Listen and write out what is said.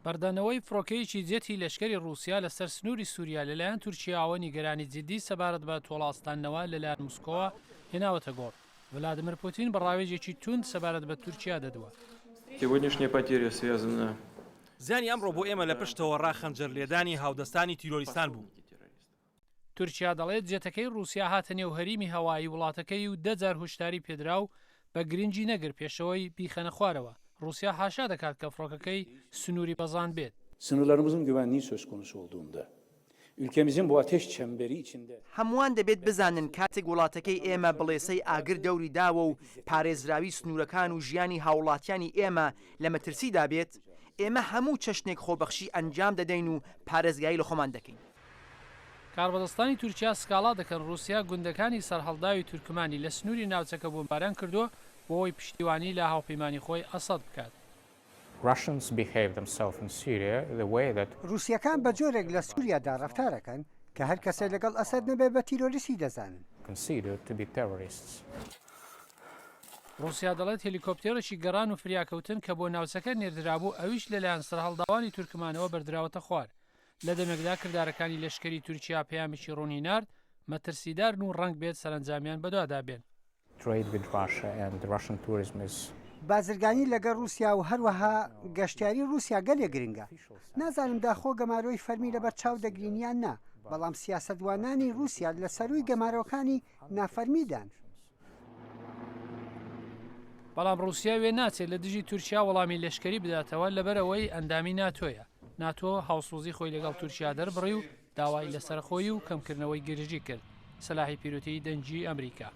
بەردانەوەی فڕۆکەیەکی جێتی لەشکری ڕووسیا لەسەر سنووری سووریا لەلایەن تورکیاوە نیگەرانی جیددی سەبارەت بە تۆڵەئەستاندنەوە لەلایەن مسکۆوە هێناوەتە گۆڕ. ڤلادیمیر پوتین بە ڕاوێژێکی توند سەبارەت بە تورکیا دەدوا. زیانی ئەمڕۆ بۆ ئێمە لە پشتەوە ڕا خەنجەر لێدانی هاودەستانی تیرۆریستان بوو. تورکیا دەڵێت جێتەکەی ڕووسیا هاتە نێو هەریمی هەوایی وڵاتەکەی و دە جار هوشداری پێدرا و بە گرنگی نەگرت پێشەوەی بیخەنە خوارەوە. ڕووسیا حاشا دەکات کە فڕۆکەکەی سنووری بەزاندبێت. Sınırlarımızın güvenliği söz konusu olduğunda، ülkemizin bu ateş çemberi içinde. هەمووان دەبێت بزانن کاتێک وڵاتەکەی ئێمە بڵێسەی ئاگر دەوری داوە و پارێزراوی سنوورەکان و ژیانی هاووڵاتیانی ئێمە لە مەترسیدا بێت، ئێمە هەموو چەشنێک خۆبەخشی ئەنجام دەدەین و پارێزگاری لە خۆمان دەکەین. کاربەدەستانی تورکیا سکاڵا دەکەن ڕووسیا گوندەکانی سەرهەڵداوی تورکمانی لە سنووری ناوچەکە بۆمباران کردووە بۆ ئەوەی پشتیوانی لە هاوپەیمانی خۆی ئەسەد بکات. ڕووسییەکان بە جۆرێک لە سووریادا ڕەفتار ئەکەن کە هەر کەسێ لەگەڵ ئەسەد نەبێ بە تیرۆریستی دەزانن. ڕووسیا دەڵێت هێلیکۆپتێرێکی گەڕان و فریاکەوتن کە بۆ ناوچەکە نێردرابوو ئەویش لەلایەن سەرهەڵداوانی تورکمانەوە بەردراوەتە خوار. لە دەمێکدا کردارەکانی لەشکری تورکیا پەیامێکی ڕوونی نارد، مەترسیدارن و ڕەنگ بێت سەرەنجامیان بەدوادا بێن. بازرگانی لەگەڵ ڕووسیا و هەروەها گەشتیاری ڕووسیا گەلێک گرنگە. نازانم داخۆ گەمارۆی فەرمی لەبەر چاو دەگرین یان نا، بەڵام سیاسەتوانانی ڕووسیا لە سەرووی گەمارۆکانی نافەرمیدان. بەڵام ڕووسیا وێ ناچێت لە دژی تورکیا وەڵامی لەشکری بداتەوە لەبەرئەوەی ئەندامی ناتۆیە. ناتۆ هاوسۆزی خۆی لەگەڵ تورکیا دەربڕی و داوای لەسەرخۆیی و کەمکردنەوەی گرژی کرد. سەلاحی پیروتی، دەنگی ئەمریکا.